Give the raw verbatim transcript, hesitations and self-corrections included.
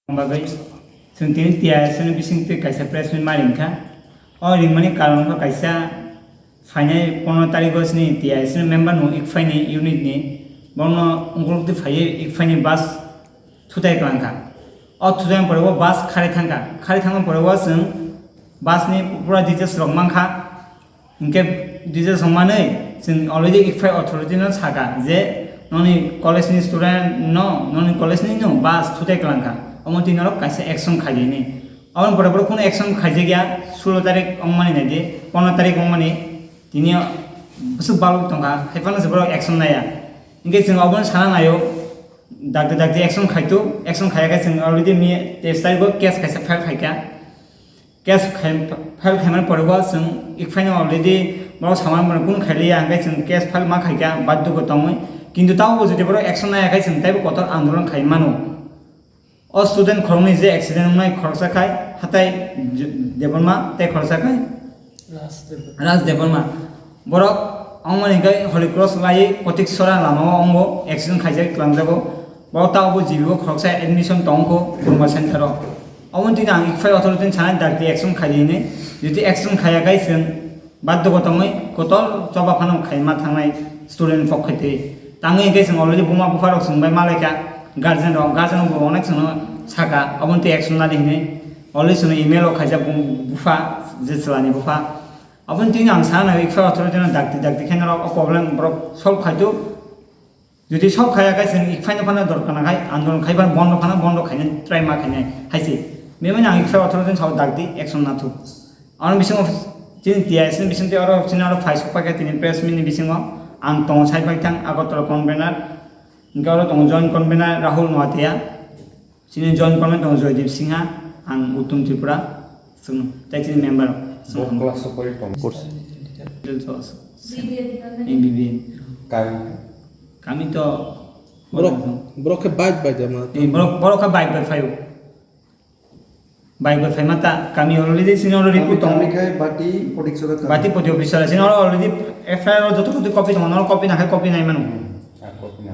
Bagwi chwng tini T I S ni bisingtwi kaisa press meet ma ringkha. O ringmani karon wngkha kaisa phainai pondro tarikgo chini T I S ni member no Ikphaini unit ni borokno ungkulukti phaiwi Ikphaini bus thutai kwlangkha. O thutai pore o bus khari thangkha. Khari thangma pore o chwng bus ni pura details rok mankha. Hinkhe details rok manwi chwng already Ikphai authority no sakha je noni college ni student no, noni college ni no bus thutai kwlangkha. Omo twi norok kaisa action khaidi hinwi. Aboni pore borok kunu action khaijakya, sulo tarik wngmani naidi, pondro tarik wngmani, tini bwswk baluk tongkha, haiphano se borok action naiya. Hinkhe chwng obono sana naio, dakti dakti action khaitu, action khaiya khe chwng already mi teis tarigo case kaisa file khaikha. Case khai-, file khaimani pore bo chwng Ikphaino already borok samani mano kunu khailiya, hinkhe chwng case file ma khaikha, badhyo tongwi. Kintu tamo bo jodi borok action naiya khe chwng teibo kotor andolon khai mano. O student khoroknwi je accident wngnai, khoroksa khai hatai J-, Debbarma tei khoroksa khai Raj Debbarma. Raj Debbarma. Borok wngmani hinkhe Holy Cross lai Kotik Sora lama o wngo, accident khaijak twlangjago. Borok tabukbo G B o khoroksa admission tongkho Kurma center o. Oboni tini ang Ikphai authority ni sanai dakti action khaidi hinwi. Jodi action khaiya khe chwng badhyo tongwi kotor choba phano khaima thangnai student pokkhai twi. Tangwi hinkhe chwng already buma bupha rok chwng bai malaikha, guardian rok, guardian rok bo onek chwngno sakha, oboni twi action ladi hinwi already chwngno email o khaijak bum-, bupha, je chwlani bupha. Oboni twi ang sana nai Ikphai authority no dakti dakti khe norok o problem borok solve khaitu. Jodi solve khaiya khe chwng Ikphaino phano dorkar nakhai, andolon khaibar bondo phano bondo khainai, try ma khainai hai se. Bemani ang Ikphai authority ni sao dakti action nathuk. Ano bisingo chini T I S ni bisingtwi oro chini oro phai sokphaikha tini press meet ni bisingo ang tongo sai paithang Agartala convener, hinkhe oro tongo joint convener Rahul Noatia, chini joint convener tongo Joydeep Singha, ang Uttom Tripura, chwngno, tei chini member, chwngno. Bo class o pori tong. Course. Details o, M B B N. Kami. Kami to. Borok, borok khe bike bai de ma. Eh, borok, borok khe bike bai phaio. Bike bai phaima ta kami already sini already report tongo. Kami khai bati podik soga kami. Bati poti officer sini already F I R o joto joto copy tongo, noro copy na khai copy nai mano. Hmm, ah, copy na.